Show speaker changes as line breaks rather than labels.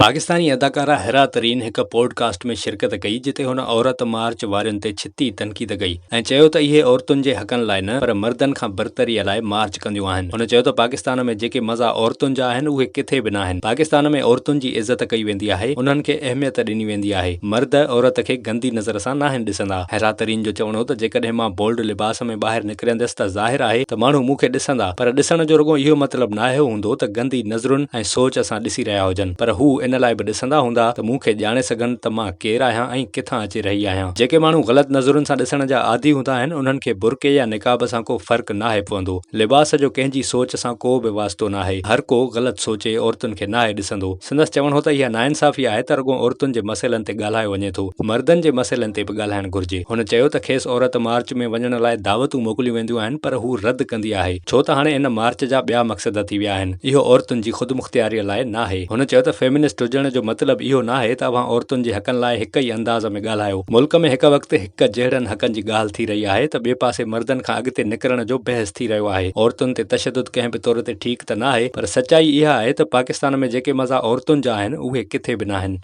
پاڪستاني اداڪارا حرا ترين هڪ پوڊ ڪاسٽ ۾ شرڪت ڪئي جتي هن عورت مارچ وارين تي ڇتي تنقيد ڪئي ۽ چيو ته اهي عورتن جي حقن لاء نه پر مردن کان برتري لاء مارچ ڪنديون آهن. هن چيو ته پاڪستان ۾ جيڪي مزا عورتن جا آهن اهي ڪٿي به ناهن. پاڪستان ۾ عورتن جي عزت ڪئي ويندي آهي، انهن کي اهميت ڏني ويندي آهي، مرد عورت کي گندي نظر سان ناهن ڏسندا. حرا ترين جو چوڻ هو ته جيڪڏهن مان بولڊ لباس ۾ ٻاهر نڪرنديس ته ظاهر آهي ته ماڻهو مون کي ڏسندا پر ڏسڻ جو رڳو اهو مطلب ناهي هوندو ته گندي نظرن ۽ سوچ سان ڏسي رهيا هجن پر هو ان لاء به ڏسندا هوندا ته مون کي ڄاڻي سگهن ته مان ڪير آهيان ۽ ڪٿان اچي رهي آهيان. جيڪي ماڻهو غلط نظرن سان ڏسڻ جا عادي هوندا آهن انهن کي برقعي يا نقاب سان ڪو فرق ناهي پوندو. لباس جو ڪنهن جي سوچ سان ڪو به واسطو ناهي. هر ڪو غلط سوچي عورتن کي ناهي ڏسندو. سندس چوڻ هو ته اها ناانصافي آهي ته رڳو عورتن جي مسئلن تي ڳالهايو وڃي ٿو، مردن جي مسئلن تي به ڳالهائڻ گهرجي. هن چيو ته کيس عورت مارچ ۾ وڃڻ لاء دعوتون موڪليون وينديون آهن پر هو رد ڪندي آهي. ڇو ته هاڻي ان مارچ جا ٻيا مقصد ٿي ويا آهن، اهو عورتن جي خودمختياريء لاء ناهي. هن چيو ته فيمنسٽ هجڻ جو مطلب اهو ناهي ته اوهان عورتن جي حقن لاء هڪ ئي انداز ۾ ڳالهايو. ملڪ ۾ هڪ وقت هڪ جهڙن حقن جي ڳالهه ٿي رهي آهي ته ٻئي پاسي مردن کان اڳتي نڪرڻ جو بحث ٿي رهيو آهي. عورتن تي تشدد ڪنهن به طور تي ٺيڪ ته ناهي پر سچائي اها آهي ته پاڪستان ۾ جيڪي مزا عورتن جا آهن اهي ڪٿي به ناهن.